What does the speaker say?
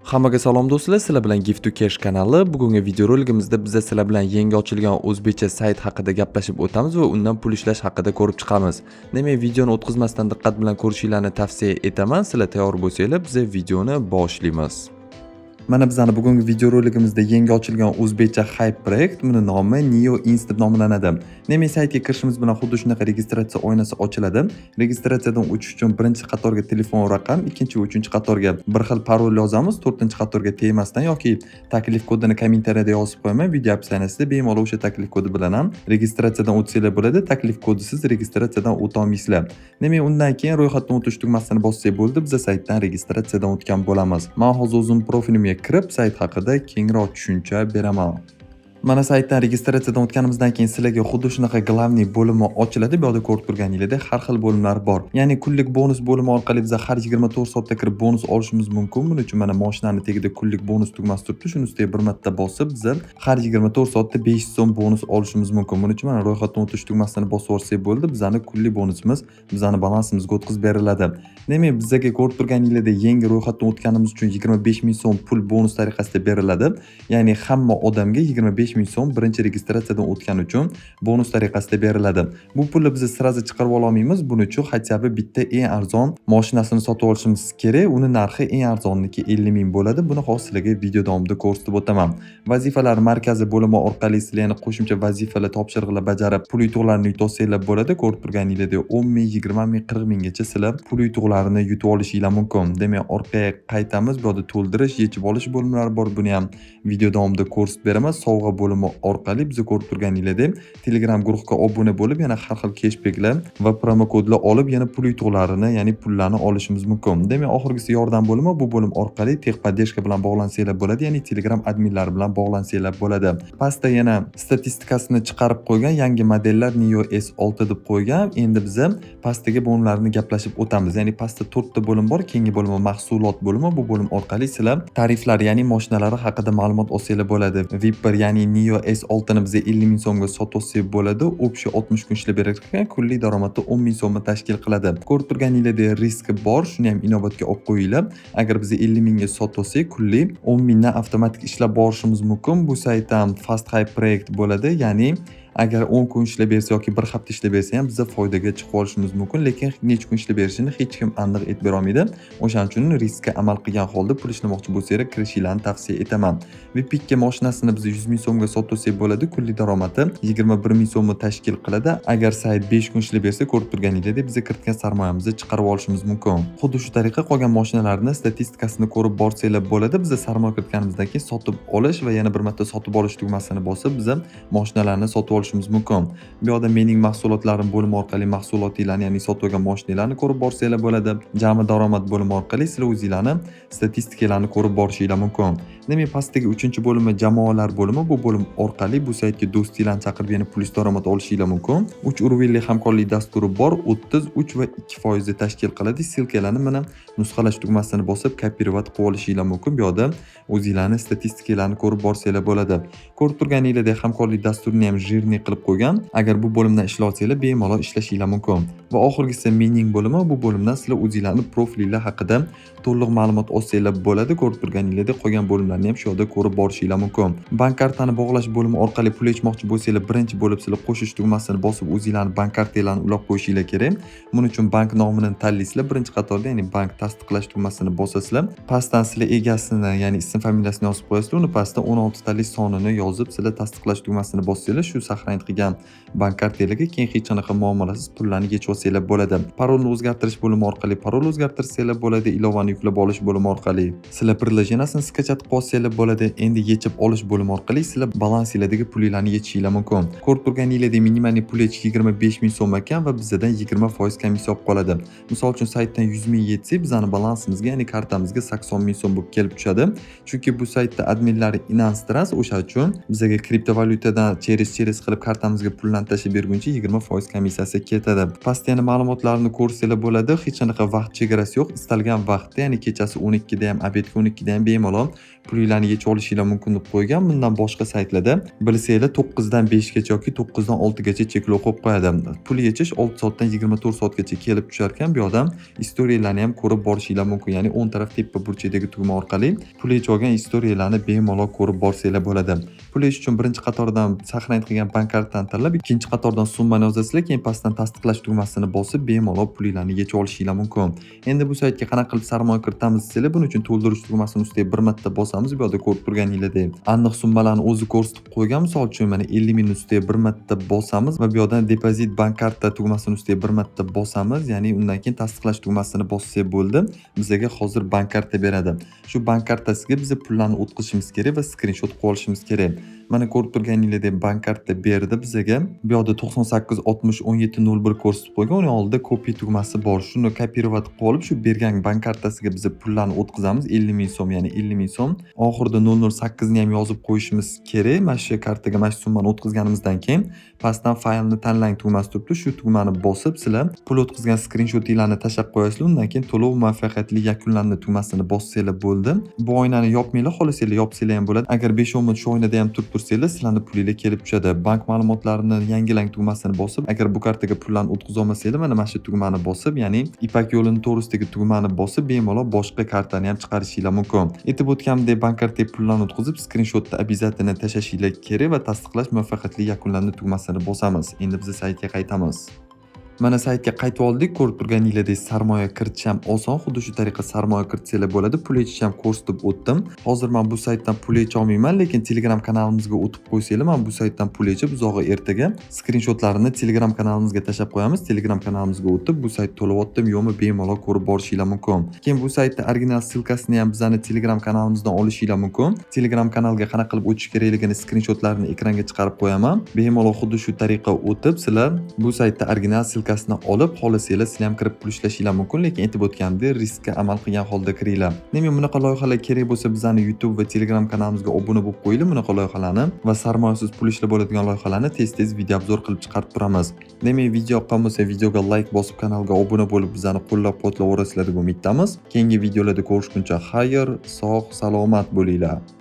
Hammaga salom, do'stlar, sizlar bilan Gift to Cash kanali. Bugungi videoroligimizda biz sizlar bilan yangi ochilgan o'zbekcha sayt haqida gaplashib o'tamiz va undan pul ishlash haqida ko'rib chiqamiz. Demak, videoni o'tkazmasdan diqqat bilan ko'rishinglarni tavsiya etaman. Sizlar tayyor bo'lsanglar, biz videoni boshlaymiz. Mana bizani bugungi videoroligimizda yangi ochilgan o'zbekcha hype proyekt, buni nomi Neo Inst deb nomlanadi. Demak, saytga kirishimiz bilan xuddi shunaqa registratsiya oynasi ochiladi. Registratsiyadan o'tish uchun birinchi qatorga telefon raqam, ikkinchi va uchinchi qatorga bir xil parol yozamiz, to'rtinchi qatorga tegmasdan yoki taklif kodini kommentariyada yozib qo'yaman, video описание sida bemalol o'sha taklif kodi bilan ham registratsiyadan o'tsanglar bo'ladi. Taklif kodisiz registratsiyadan o'tolmaysizlar. Demak, undan keyin ro'yxatdan o'tish tugmasini bossak bo'ldi, biz saytdan registratsiyadan o'tgan bo'lamiz. Men hozir o'zim profilimga kirib, sayt haqida kengroq tushuncha beraman. Mana, saytdan registratsiyadan o'tganimizdan keyin sizlarga xuddi shunaqa главный bo'limi ochiladi. Bu yoqda ko'rib turganingizdek har xil bo'limlar bor. Ya'ni kunlik bonus bo'limi orqali biz har 24 soatda kirib bonus olishimiz mumkin. Buning uchun mana mashinani tagida kunlik bonus tugmasi turibdi. Shuni ustiga bir marta bosib, biz har 24 soatda 5 so'm bonus olishimiz mumkin. Buning uchun mana ro'yxatdan o'tish tugmasini bosib yuborsak bo'ldi. Bizani kunlik bonusimiz bizani balansimizga o'tkazib beriladi. Demak, bizga ko'rib turganingizdek yangi ro'yxatdan o'tganimiz uchun 25 ming so'm pul bonus tariqasida beriladi. Ya'ni hamma odamga 25 ming so'm birinchi registratsiyadan o'tgani uchun bonus tariqasida beriladi. Bu pulni biz сразу chiqarib ololmaymiz. Buning uchun хотя бы bitta eng arzon mashinasini sotib olishimiz kerak. Uni narxi eng arzonniki 50 ming bo'ladi. Buni hozir sizlarga video davomida ko'rsatib o'taman. Vazifalar markazi bo'limi orqali sizlar yana qo'shimcha vazifalar, topshiriqlar bajarib, pul yutuqlarini yutolsanglar bo'ladi. Ko'rib turganingizdek 10 ming, 20 ming, 40 minggacha sizlar pul yutuqlarini yutib olishinglar mumkin. Demak, orqaga qaytamiz. Bu yerda to'ldirish, yechib olish bo'limlari bor. Buni ham video davomida ko'rsatib beraman. Sovg'a bo'limi orqali biz ko'rib turganingizdek Telegram guruhga obuna bo'lib, yana har xil keshbeklar va promokodlar olib, yana pul yutuqlarini, ya'ni pullarni olishimiz mumkin. Demak, oxirgisi yordam bo'limi. Bu bo'lim orqali техподдержка bilan bog'lansanglar bo'ladi, ya'ni Telegram adminlari bilan bog'lansanglar bo'ladi. Pastda yana statistikasini chiqarib qo'ygan, yangi modellar Neo S6 deb qo'ygan. Endi biza pastdagi bo'limlarni gaplashib o'tamiz. Ya'ni pastda 4 ta bo'lim bor. Keyingi bo'limi mahsulot bo'limi. Bu bo'lim orqali sizlar tariflar, ya'ni mashinalari haqida ma'lumot olsanglar bo'ladi. VIP 1, ya'ni Neo S6 ni biza 50 ming so'mga sotib olsak bo'ladi. Общий 60 kun ishlab berar ekan, kunlik daromadi 10 ming so'mni tashkil qiladi. Ko'rib turganingizdek riski bor, shuni ham inobatga olib qo'yinglar. Agar biz 50 mingga sotib olsak, kunlik 10 mingdan avtomatik ishlab borishimiz mumkin. Bu sayt ham fast hype proyekt bo'ladi, ya'ni agar 10 kun ishlab bersa yoki bir hafta ishlab bersa ham, biza foydaga chiqib olishimiz mumkin, lekin necha kun ishlab berishini hech kim aniq aytib bera olmaydi. O'shaning uchun riskka amal qilgan holda pul ishlamoqchi bo'lsanglar, kirishinglarni tavsiya etaman. VIP 2 mashinasini biz 100 ming so'mga sotib olsak bo'ladi, kunlik daromadi 21 ming so'mni tashkil qiladi. Agar sayt 5 kun ishlab bersa, ko'rib turganingizdek biza kiritgan sarmoyamizni chiqarib olishimiz mumkin. Xuddi shu tariqa qolgan mashinalarni statistikasini ko'rib borsanglar bo'ladi. Biza sarmoya kiritganimizdan keyin sotib olish va yana bir marta sotib olish tugmasini bosib, biza mashinalarni sotib olishimiz mumkin. Bu yoqda mening mahsulotlarim bo'limi orqali mahsulotinglarni, ya'ni sotib olgan mashinalarni ko'rib borsanglar bo'ladi. Jami daromad bo'limi orqali sizlar o'zinglarni statistikalarni ko'rib borishinglar mumkin. Demak, pastdagi 3-bo'limi jamoalar bo'limi. Bu bo'lim orqali bu saytga do'stinglarni chaqirib, yana plyus daromad olishinglar mumkin. 3 уровень li hamkorlik dasturi bor, 33 va 2 foizni tashkil qiladi. Ссылка larni mana nusxalash tugmasini bosib, копировать qilib olishinglar mumkin. Bu yoqda o'zinglarni statistikalarni ko'rib borsanglar bo'ladi. Ko'rib turganingizdek hamkorlik dasturini ham жирный qilib qo'ygan. Agar bu bo'limdan ishlay olsanglar, bemalol ishlashinglar mumkin. Va oxirgisi mening bo'limi. Bu bo'limdan sizlar o'zinglarni profilinglar haqida to'liq ma'lumot olsanglar bo'ladi. Ko'rib turganingizdek qolgan bo'limlarni ham shu yerda ko'rib borishinglar mumkin. Bank kartani bog'lash bo'limi orqali pul yechmoqchi bo'lsanglar, birinchi bo'lib sizlar qo'shish tugmasini bosib, o'zinglarni bank kartanglarni ulab qo'yishinglar kerak. Buning uchun bank nomini tanlaysizlar birinchi qatorda, ya'ni bank tasdiqlash tugmasini bosasizlar. Pastdan sizlar egasini, ya'ni ism familiyasini yozib qo'yasizlar. Uni pastdan 16 talik sonini yozib, sizlar tasdiqlash tugmasini bossanglar, shu сохранить qilgan bank kartanglarga keyin hech qanaqa muammolasiz pullarni yechib olsanglar bo'ladi. Parolni o'zgartirish bo'limi orqali parol o'zgartirsanglar bo'ladi. Ilovani yuklab olish bo'limi orqali sizlar приложение sini скачать qilib olsanglar bo'ladi. Endi yechib olish bo'limi orqali sizlar balansinglardagi pulinglarni yechishinglar mumkin. Ko'rib turganingizdek минимальный pul yechish 25 ming so'm ekan va bizdan 20% komissiya olib qoladi. Misol uchun, saytdan 100 ming yechsak, bizani balansimizga, ya'ni kartamizga 80 ming so'm bo'lib kelib tushadi. Chunki bu saytda adminlari иностранец, o'sha uchun bizaga kriptovalyutadan через qilib kartamizga pullarni tashlab berguncha 20% komissiyasi ketadi. Pastda Pastda yana ma'lumotlarni ko'rsanglar bo'ladi. Hech qanaqa vaqt chegarasi yo'q. Istalgan vaqtda, ya'ni kechasi 12 da ham, обед ga 12 da ham bemalol pulinglarni yechib olishinglar mumkin deb qo'ygan. Bundan boshqa saytlarda, bilsanglar, 9 dan 5 gacha yoki 9 dan 6 gacha cheklov qo'yib qo'yadi. Pul yechish 6 soatdan 24 soatgacha kelib tushar ekan. Bu yoqdan история larni ham ko'rib borishinglar mumkin. Ya'ni o'ng taraf tepa burchakdagi tugma orqali pul yechib olgan история larni bemalol ko'rib borsanglar bo'ladi. Pul yechish uchun birinchi qatordan сохранить qilgan bank kartani tanlab, ikkinchi qatordan summani yozasizlar, keyin pastdan tasdiqlash tugmasini bosib, bemalol pulinglarni yechib olishinglar mumkin. Endi bu saytga qanaqa qilib sarmoya kiritamiz desanglar, buning uchun to'ldirish tugmasini ustiga bir marta bosamiz. Bu yoqda ko'rib turganinglardek aniq summalarni o'zi ko'rsatib qo'ygan. Misol uchun, mana 50 ming ustiga bir marta bosamiz va bu yoqdan депозит bank karta tugmasini ustiga bir marta bosamiz. Ya'ni undan keyin tasdiqlash tugmasini bossak bo'ldi. Bizaga hozir bank karta beradi. Shu bank kartasiga biz pullarni o'tkazishimiz kerak va skrinshot qilib olishimiz kerak. Mana ko'rib turganinglardek bank karta berdi bizaga. Bu yoqda 98 60 17 01 ko'rsatib qo'ygan. Uning oldida copy tugmasi bor. Shuni копировать qilib olib, shu bergan bank kartasiga biz pullarni o'tkazamiz. 50 ming so'm, ya'ni 50 ming so'm. Oxirida 008 ni ham yozib qo'yishimiz kerak. Mana shu kartaga mana shu summani o'tkazganimizdan keyin pastdan faylni tanlang tugmasi turibdi. Shu tugmani bosib, sizlar pul o'tkazgan skrinshotinglarni tashlab qo'yasizlar. Undan keyin to'lov muvaffaqiyatli yakunlandi tugmasini bossanglar bo'ldi. Bu oynani yopmanglar, xohlasanglar yopsanglar ham bo'ladi. Agar 5-10 minut shu oynada ham turib tursanglar, sizlarni pulinglar kelib tushadi. Bank ma'lumotlarini yangilang tugmasini bosib, agar bu kartaga pullarni o'tkaza olmasanglar, mana shu tugmani bosib, ya'ni Ipak yo'lini to'g'risidagi tugmani bosib, bemalol boshqa kartani ham chiqarishinglar mumkin. Aytib o'tganimdek, bank kartaga pullarni o'tkazib, skrinshotni обязательно tashlashinglar kerak va tasdiqlash muvaffaqiyatli yakunlandi tugmasini bosamiz. Endi biz saytga qaytamiz. Mana saytga qaytib oldik. Ko'rib turganinglardek sarmoya kiritish ham oson. Xuddi shu tariqa sarmoya kiritsanglar bo'ladi. Pul yechish ham ko'rsatib o'tdim. Hozir men bu saytdan pul yecha olmayman, lekin Telegram kanalimizga o'tib qo'ysanglar, men bu saytdan pul yechib, uzog'i ertaga skrinshotlarini Telegram kanalimizga tashlab qo'yamiz. Telegram kanalimizga o'tib, bu sayt to'layaptimi, yo'qmi, bemalol ko'rib borishinglar mumkin. Keyin bu saytda original ссылка sini ham bizani Telegram kanalimizdan olishinglar mumkin. Telegram kanalga qanaqa qilib o'tish kerakligini skrinshotlarini ekranga chiqarib qo'yaman. Bemalol xuddi shu tariqa o'tib, sizlar bu saytda original ссылка sini olib, xohlasanglar sizlar ham kirib pul ishlashinglar mumkin, lekin aytib o'tganimdek riskka amal qilgan holda kiringlar. Demak, bunaqa loyihalar kerak bo'lsa, bizani YouTube va Telegram kanalimizga obuna bo'lib qo'yinglar. Bunaqa loyihalarni va sarmoyasiz pul ishlab bo'ladigan loyihalarni tez-tez video обзор qilib chiqarib turamiz. Demak, video yoqqan bo'lsa, videoga layk bosib, kanalga obuna bo'lib, bizani qo'llab-quvvatlayverasizlar deb umiddamiz. Keyingi videolarda ko'rishguncha xayr, sog', salomat bo'linglar.